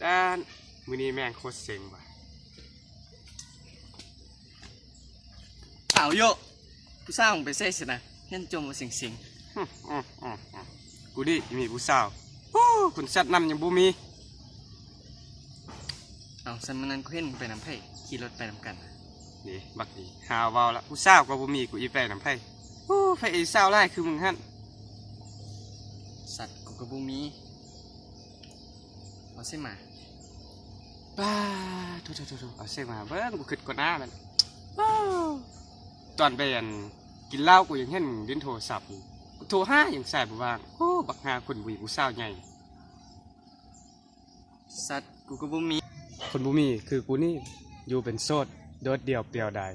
ດ້ານ ມື້ນີ້ແມ່ງໂຄດເຊັງວ່າ. ອ້າວໂຢ ຜູ້ສາວມຶງໄປໃສຊັ້ນນະ? ເຫັນຈົ່ມວ່າເຊັງໆ. ຫຶ ຫຶ ຫຶ ຫຶ ກູນີ້ມີຜູ້ສາວ. ໂອ້ ຄົນຊັດນ້ຳຍັງບໍ່ມີ. ເອົ້າ ຊັ້ນມື້ນັ້ນກູເຫັນມຶງໄປນຳໃຜ? ຂີ່ລົດໄປນຳກັນ. ນີ້ບັກນີ້ຫາເວົ້າລະ ຜູ້ສາວກໍບໍ່ມີ ກູອີໄປນຳໃຜ? ໂອ້ ໃຜອີສາວຫຼາຍຄືມຶງຫັ້ນ? ສັດ ກູກໍບໍ່ມີ. ເອົາເສັງມາ. ປ້າ ໂທໆໆໆ ເອົາເສັງມາເບິ່ງ ກູຄຶດກ່ອນໜ້າແມ່ນ. ຕອນໄປອັນ ກິນເຫຼົ້າ ກູຍັງເຫັນຫຼິ້ນໂທລະສັບຢູ່. ກູໂທຫາຍັງສາຍບໍ່ວ່າງ. ໂອ້ ບັກຫ່າ ຄົນບໍ່ມີຜູ້ສາວໃຫຍ່. ສັດ ກູກໍບໍ່ມີ. ຄົນບໍ່ມີຄືກູນີ້ ຢູ່ເປັນໂສດ ໂດດດ່ຽວປ່ຽວດາຍ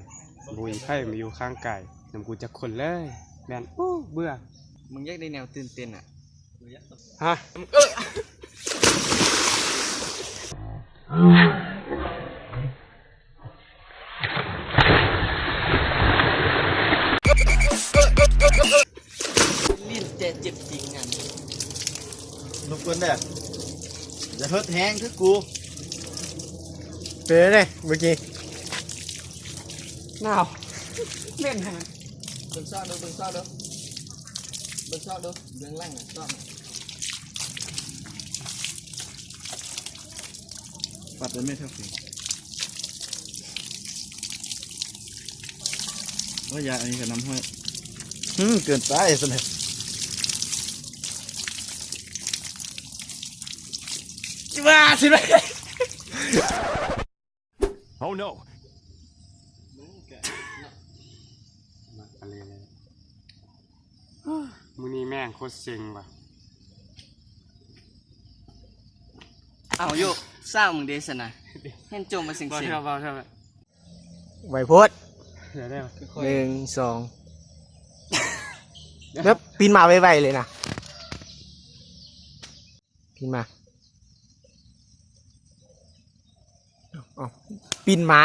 ບໍ່ມີໃຜມາຢູ່ຂ້າງກາຍນຳກູຈັກຄົນເລີຍ. ແມ່ນ ໂອ້ ເບື່ອ. ມຶງຢາກໄດ້ແນວຕື່ນເຕັ້ນອະ? ຮະ? ຫຼິ້ນແຕ່ເຈັບຕີນງານ. ລົບກວນເດີ ຢ່າເຮີດແຮງຄືກູ. ເປັນໃດເມື່ອກີ້? ໜາວ ແມ່ນຫຍັງ? ເບິ່ງຊອກດູ ເບິ່ງຊອກດູ ເບິ່ງຊອກດູ ເບື້ອງຫຼັງນະ ຊອກ. ປັດໄດ້ແມ່ນເທົ່າເຄີຍ. ໂອ້ຍ ຢາອັນນີ້ກໍນ້ຳຫ້ອຍ. ອືມ ເກີນໄປຊັ້ນແຫຼະ. ວ່າຊິໄດ້. Oh no. ມື້ນີ້ແມ່ງໂຄດເຊັງວ່າ. ອ້າວໂຢ ສາວມຶງເດຊັ້ນນະ? ເຫັນຈົ່ມວ່າເຊັງໆ. ເວົ້າເຖາະ ເວົ້າເຖາະ. ໄວໂພດ. ໜຶ່ງ ສອງ ແບບປີນມາໄວໆເລີຍນະ. ປີນມາ. ເອົ້າ ປີນມາ.